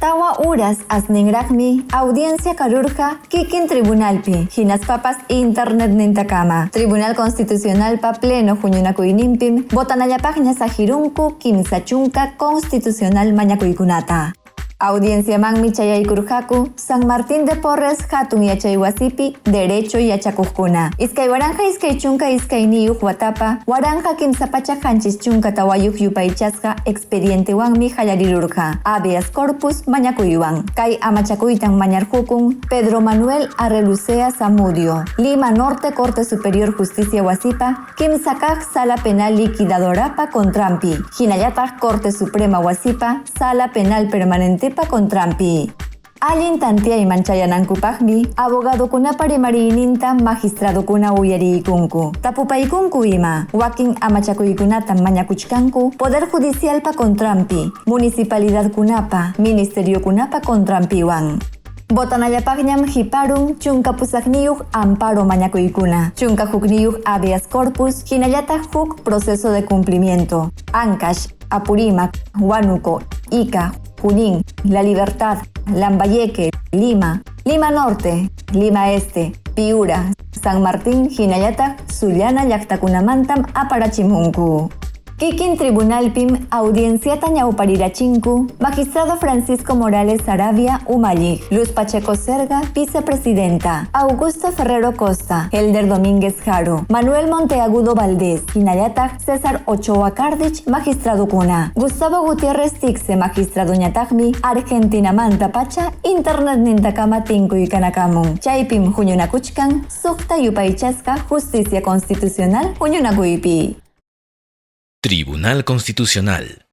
Tawa uras asninraqmi audiencia karurqa kikin tribunalpi, hinaspapas internetnintakama. Tribunal Constitucionalpa pleno huñunakuyninpim votanallapaqña saqirunku 30 constitucional mañakuykunata. Audienciamanmi chayaykurqaku San Martín de Porres hatun yachaywasipi derecho yachakuqkuna. 2022 watapa 1374 yupaychasqa expedientewanmi qallarirurqa habeas corpus mañakuywan. Kay amachakuytan mañarqukun Pedro Manuel Arrelucea Zamudio, Lima Norte Corte Superior Justicia wasipa kimsa kaq Sala Penal Liquidadorapa contranpi, hinallataq Corte Suprema wasipa Sala Penal Permanentepa contranpi. Allin tanteayman chayanankupaqmi abogadokunapa rimariyninta magistradokuna uyariykunku, tapupaykunku ima, wakin amachakuykunatam mañakuchkanku Poder Judicialpa contranpi, municipalidadkunapa, ministeriokunapa contranpiwan. Votanallapaqñam hiparun 18 amparo mañakuykuna, 11 habeas corpus, hinallataq huk proceso de cumplimiento. Ancash, Apurímac, Huánuco, Ica, Junín, La Libertad, Lambayeque, Lima, Lima Norte, Lima Este, Piura, San Martín, hinallataq Sullana llaqtakunamantam aparachimunku. Kikin tribunalpim audienciata ñawparirachinku magistrado Francisco Morales Saravia umalliq, Luz Pacheco Zerga, vicepresidenta, Augusto Ferrero Costa, Helder Domínguez Jaro, Manuel Monteagudo Valdés, hinallataq César Ochoa Cardich, magistradokuna, Gustavo Gutiérrez Tixe, magistradoñataqmi Argentinamanta pacha internetnintakama tinkuykanakamun. Chaypim huñunakuchkan suqta yupaychasqa Justicia Constitucional huñunakuypi. Tribunal Constitucional.